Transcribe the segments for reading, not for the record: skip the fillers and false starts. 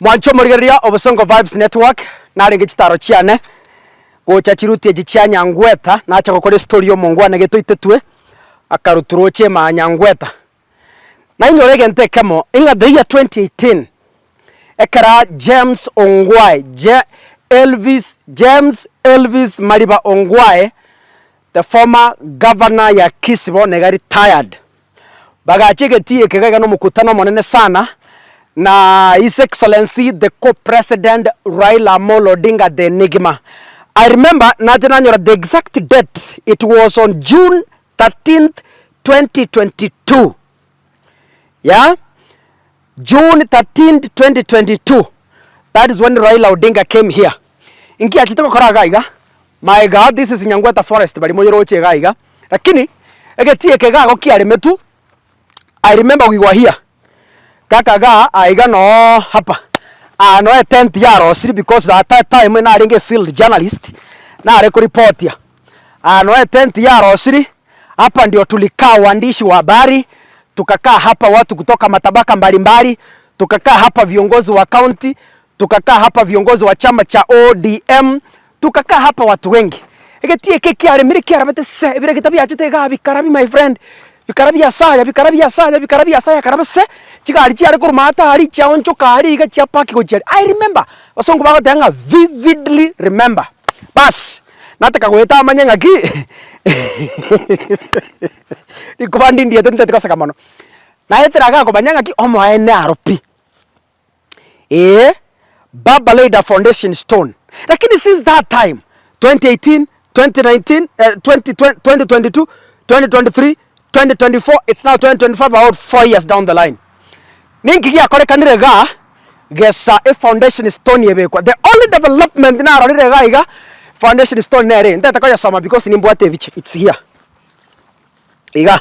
Mwanche omorigereria o Bosongo Vibes Network, narenge chitaro chiane gocha chiruti echi chia Nyangweta, nacha gokora estory ya omongwana gete oitetwe, akarutwa roche ime aa Nyangweta. Nainyora egento ekemo, ing'a the year 2018, ekera James Ongwae, Je Elvis, James Elvis Mariba Ongwae, the former governor ya Kisii bono iga retired, Bagacha egetii eke iga iga nomokutano omonene sana na His Excellency the co-president Raila Amolo Odinga the Enigma. I remember nache nanyora the exact date it was on June 13th 2022 yeah June 13th 2022 that is when Raila Odinga came here. Inki achete gokora iga iga? My God this is Nyangweta forest baria moyeroche iga iga lakini egetii eke iga igo kiaremetwe I remember we were here kaka igaa aiga noo hapa aa noo etent yarosire because at that time narenge efield journalist nare koripotia aa noo etent yarosire hapa ndio tulikaa waandishi wa habari tukakaa hapa watu kutoka matabaka mbalimbali tukakaa hapa viongozi wa county Tukakaa hapa viongozi wa chama cha ODM, tukakaa hapa watu wengi. Egetii eke kiaremire kiarabete se, ebiregita biachete igaa bikarabi my friend, bikara biasaya bikara biasaya bikara biasaya karaba se, chigari chiare korwa maate aria chiaonchoka aria iga chiapaki gochia aria. I remember, abasongo bagoteba ng'a vividly remember. Baas, nataka goeta amanye ng'aki rikuba ndindiete nteti goseka mono. Naetera igaa komanya ng'aki omoene aro pi. Ee, Baba laid a foundation stone. Lakini since that time, 2018, 2019, eh, 20, 2022, 2023, 2024, it's now 2025, about 4 years down the line. Ninki giakorekanire igaa, gesa e foundation stone ebekwa. The only development narorire igaa iga, foundation stone nere eye. Ntete koyesoma because nimbwate ebicha, it's here. Iga.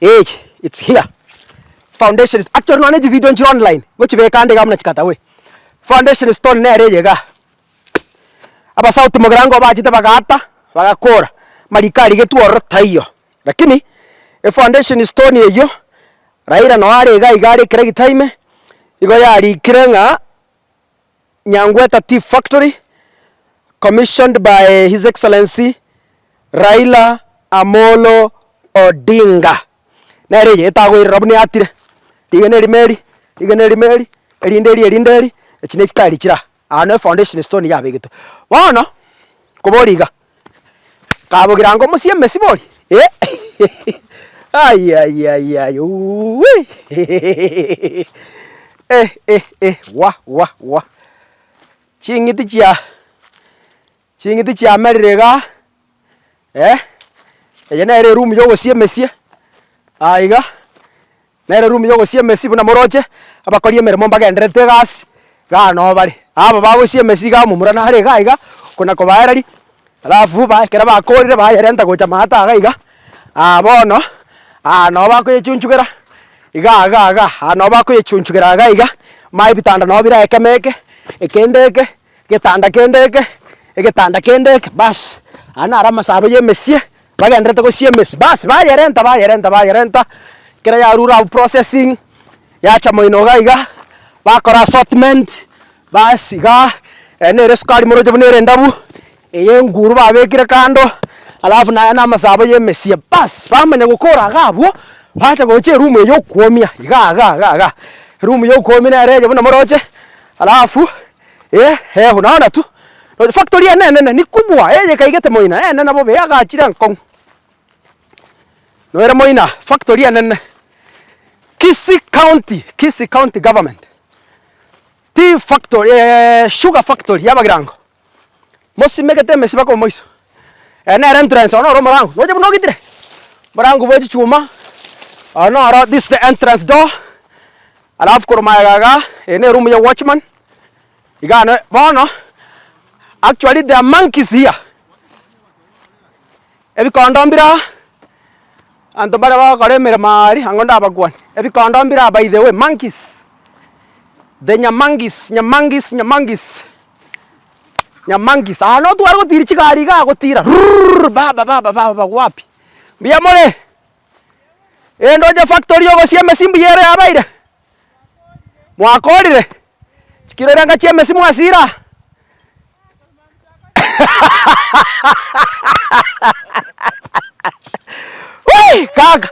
Eye it's here foundation actually nonye chividio nchire online ngochibeka ande iga buna chikatawe. Foundation stone nere eye igaa, abasauti mogirango bachete bagaata bagakora, amariko arigetwe ororo taiyo, lakini efoundation stone eywo Raila noo are iga iga are ekeregita ime, igo yarikire ng'a Nyangweta Tea Factory commissioned by His Excellency Raila Amolo Odinga. Nere eye etagoirera buna eatire, rigena erimo eri, rigena erimo eri, erinde eri erinde eri, echi ne chitairi chire aa. Aa no efoundation stone yabegetwe. Bono, nkoboria iga, kabogira ango mosie emesi bori eh ayayayay uuwi eh eh eh wa wa wa ching'iti chia ching'iti chiamerire igaa eh, eye nere eroom ya ogosia emesie, aiga. Nere room yogosia emesi buna moroche, abakori emeremo mbagendererete egasi, igaa noo bare. Aba bagosia emesi igaa omomura nare iga iga, kona kobaereria, alafu ba ekero bakorire bayerenta gocha maate iga iga, aa bono, aa noo bakoyechunchugera, iga iga iga, aa noo bakoyechunchugera iga iga, omanye ebitanda noo bire ekemo eke, ekende eke, egetanda kende eke, egetanda kende eke, baas, aywo naro amasabo ya emesie. Bagendererete gosia emesi, bas bayerenta bayerenta bayerenta, ekero yarure abwo processing, yacha moino iga iga, bakora assortment, bas igaa, eye nere esukari moroche buna ere endabu, eye enguru babekire kando, alafu naye na amasabo ya emesie, bas bamanya gokora iga abwo, bacha gocha eroom eye ya okwomia iga iga iga iga, eroom ya okwomia nere eye buna moroche, alafu. Eh, eh, unaona tu factory ene enene ni kubwa eye ekaigete moina enene bobe eagachire enkong'u. Noere moina factory enene Kisii county, Kisii county government tea factory sugar factory ya abagirango mosimegete emesi mpaka omoiso. Eye nere entrance oyo noro omorango noche buna ogitire omorango bwe chichuma oyo noro this is the entrance door. Alafu korwa magega igaa, eye ne eroom ya watchman, igaa ne bono, actually there are monkeys here, ebikondo mbire aa, abanto mbare bagokora emeremo aaria, ang'o ndabakwanie, ebikondo mbire aa by the way, monkeys, the nyamonkeys, nyamonkeys, nyamonkeys, nyamonkeys, aa notware gotira chigari igaa gotira rurr baba baba baba wapi, mbuya more? Ee ndoche factory ogosia emesi mbuya ere yabeire? Mwakorire? Chikiro erenga chi'emesi mwasira? Woi! Kaka,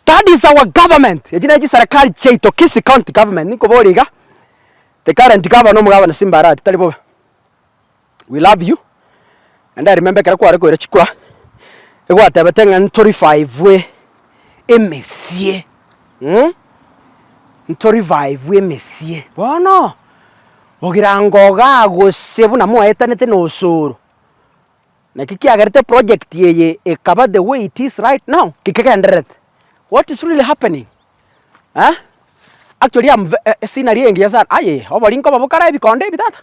that is our government. Echi ne chiserekari chiaito, Kisii County Government, nikoboria iga, the current governor omogabana Simba Arati tari bobe. We love you, naende I remember ekero kware koira chikura, egwatebete ng'a ntorivivwe emesie mh, ntorivivwe emesie. Bono, bogirango igaa gose buna mwaetanete na osoro, naki kiagerete eproject eye ekaba the way it is right now, kekegendererete. What is really happening eh? Actually am ve scenery engiya sana aye, obori nkoba bokare ebikonde ebi tata.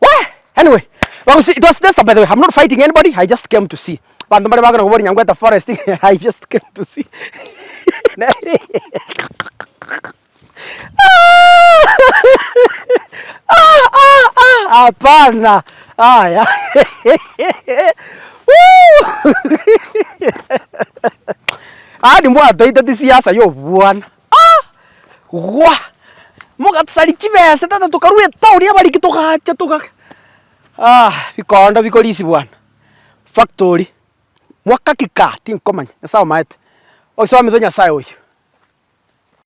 Weh! Anyway, bagosi it was just by the way, I'm not fighting anybody, I just came to see. Abanto mbare bakona koboria Nyangweta forest, I just came to see. Ah, ah, ah, hapana. Aya. Woo! Yaani mwatoiteti siasa ya obwana. Ah! Gwa! Mogasaria chibesa tata tokarua etaoni abariki togacha toga ah bikondo bikorisi bwana, factory, mwaka ki kaa tinkomanya, Nyasaye omaete, oise ominto Nyasaye oyio.